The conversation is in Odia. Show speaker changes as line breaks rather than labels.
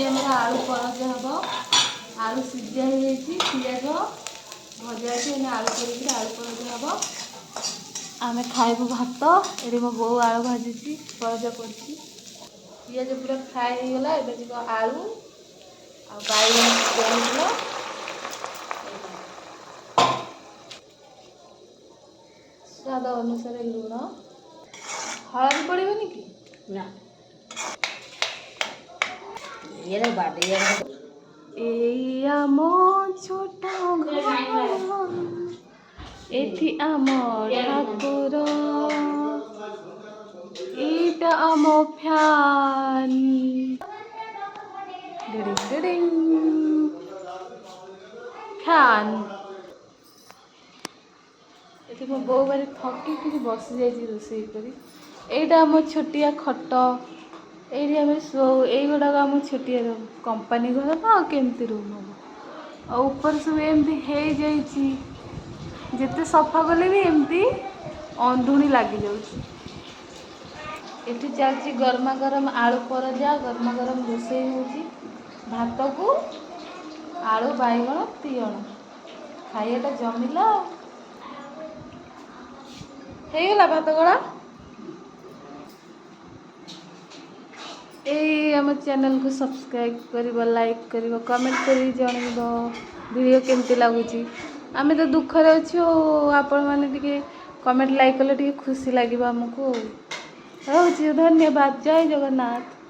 ଆଜି ଆମର ଆଳୁ ପରଜା ହେବ। ଆଳୁ ସିଝା ହେଇଯାଇଛି, ପିଆଜ ଭଜା ଅଛି। ଏଇନା ଆଳୁ କରିକିରି ଆଳୁ ପରଜା ହେବ। ଆମେ ଖାଇବୁ ଭାତ। ଏଠି ମୋ ବୋଉ ଆଳୁ ଭାଜୁଛି, ପରଜା କରୁଛି। ପିଆଜ ପୁରା ଫ୍ରାଏ ହେଇଗଲା। ଏବେ ଯିବ ଆଳୁ ଆଉ ବାଇଗଣ ସିଝା ହେଇଥିଲା। ସ୍ୱାଦ ଅନୁସାରେ ଲୁଣ, ହଳଦୀ ପଡ଼ିବନି କି?
ନା, ଇଏରେ ବାଡେଇ।
ଏଇ ଆମ ଛୋଟ ଘର, ଏଠି ଆମ ଠାକୁର, ଏଇଟା ଆମ ଫ୍ୟାନ୍, ଡିଡ଼ିଂ ଡିଡ଼ିଂ ଫ୍ୟାନ୍। ଏଠି ମୋ ବୋଉ ଭାରି ଥକିକିରି ବସିଯାଇଛି ରୋଷେଇ କରି। ଏଇଟା ଆମ ଛୋଟିଆ ଖଟ, ଏଇଠି ଆମେ ଶୋଉ। ଏଇଗୁଡ଼ାକ ଆମ ଛୋଟିଆ ରୁମ୍। କମ୍ପାନୀ ଘର ତ ଆଉ କେମିତି ରୁମ୍ ହବ? ଆଉ ଉପରେ ସବୁ ଏମିତି ହେଇଯାଇଛି, ଯେତେ ସଫା କଲେ ବି ଏମିତି ଅନ୍ଧୁଣି ଲାଗିଯାଉଛି। ଏଠି ଚାଲିଛି ଗରମା ଗରମ ଆଳୁ ପରଜା। ଗରମା ଗରମ ରୋଷେଇ ହେଉଛି, ଭାତକୁ ଆଳୁ ବାଇଗଣ ତିଅଣ। ଖାଇବାଟା ଜମିଲା ଆଉ ହେଇଗଲା ଭାତ ଗଳା। ଏଇ ଆମ ଚ୍ୟାନେଲକୁ ସବସ୍କ୍ରାଇବ୍ କରିବ, ଲାଇକ୍ କରିବ, କମେଣ୍ଟ କରି ଜଣେଇବ ଭିଡ଼ିଓ କେମିତି ଲାଗୁଛି। ଆମେ ତ ଦୁଃଖରେ ଅଛୁ ଆଉ ଆପଣମାନେ ଟିକେ କମେଣ୍ଟ ଲାଇକ୍ କଲେ ଟିକେ ଖୁସି ଲାଗିବ ଆମକୁ। ଆଉ ରହୁଛି, ଧନ୍ୟବାଦ, ଜୟ ଜଗନ୍ନାଥ।